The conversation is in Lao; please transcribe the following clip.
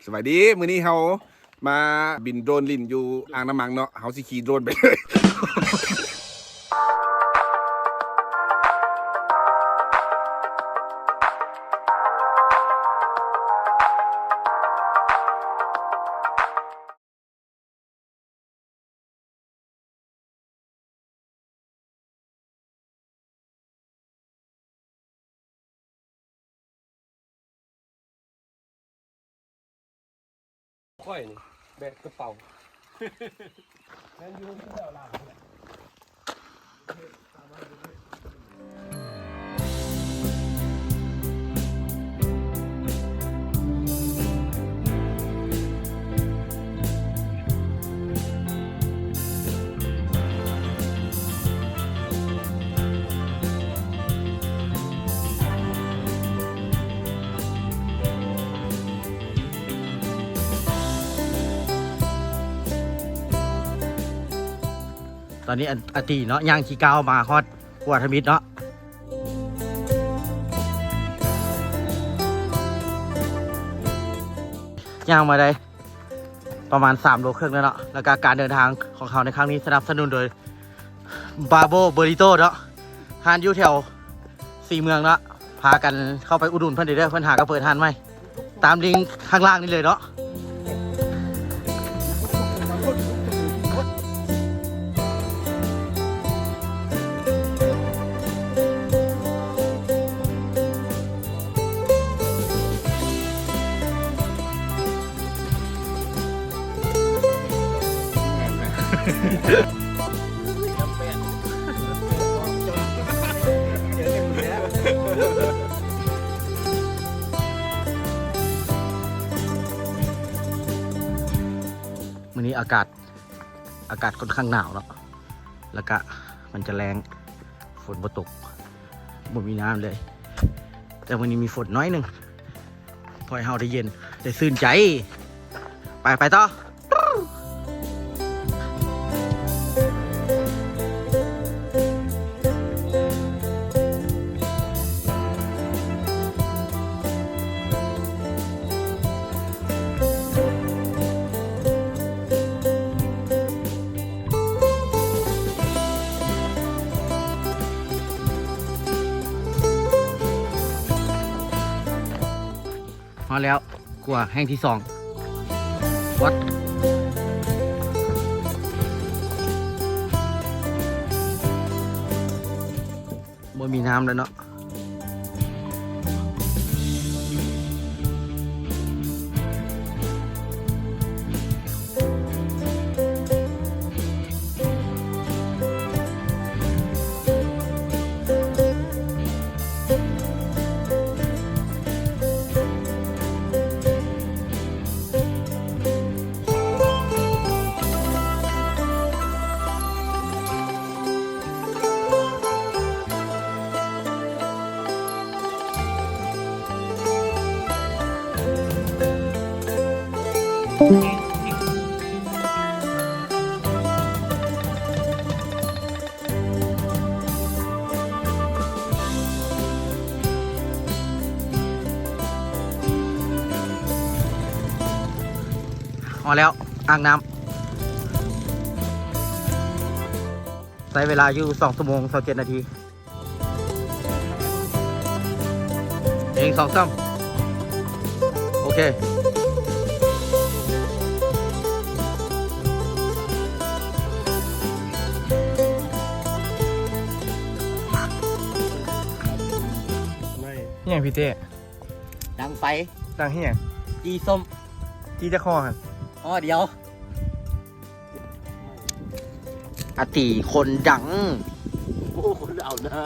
ສະບາຍດີ ມື້ນີ້ເຮົາມາບິນໂດຣນຫຼິ້ນຢູ່ອ່າງນ້ຳມັງເນາະ ເຮົາຊິຂີ່ໂດຣນໄປເລີຍ. ຂ້ອຍນີ້ແບກກະເປົາ ແມ່ນຢູ່ທີ່ແຖວຫຼັງນີ້ແຫຼະ. ຕອນນີ້ອາ ອາຕີເນາະ ຍ່າງຂີ້ກ້າວມາຮອດຂົວທຳອິດເນາະ ຍ່າງມາໄດ້ປະມານສາມໂລເຄິ່ງແລ້ວເນາະ. ແລ້ວກະການເດີນທາງຂອງເຮົາໃນຄັ້ງນີ້ສະໜັບສະໜູນໂດຍ Bravo Burrito ເນາະ ຮ້ານຢູ່ແຖວ ສີເມືອງເນາະ ພາກັນເຂົ້າໄປອຸດໜູນເພິ່ນເດີ ເພິ່ນຫາກໍເປີດຮ້ານໃໝ່ ຕາມລິງຂ້າງລ່າງນີ້ເລີຍເນາະ. ມື້ນີ້ອາກາດ ອາກາດຂ້ອນຂ້າງໜາວເນາະ ແລ້ວກະມັນຈະແລ້ງ ຝົນບໍ່ຕົກ ບໍ່ມີນ້ຳເລີຍ ແຕ່ມື້ນີ້ມີຝົນໜ້ອຍໜຶ່ງ ພໍໃຫ້ເຮົາໄດ້ເຢັນ ໄດ້ຊື່ນໃຈ. ໄປ ໄປຕໍ່. ຮອດແລ້ວ ຂົວແຫ່ງທີສອງ ວັດ ບໍ່ມີນ້ຳແລ້ວເນາະ. ຮອດແລ້ວ ອ່າງນ້ຳ ໃຊ້ເວລາຢູ່ສອງຊົ່ວໂມງຊາວເຈັດນາທີ. ໜຶ່ງ ສອງ ສາມ ໂອເຄ. ອີ່ຫຍັງພີ່ເຕ້? ດັງໄຟ. ດັງເຮັດຫຍັງ? ຈີ່ສົ້ມ. ຈີ່ຈັກຫໍ່ຫັ້ນ? ຫໍ່ດຽວ. ອາຕີຄົນດັງ. ໂອ້ ຄົນເອົາໜ້າ.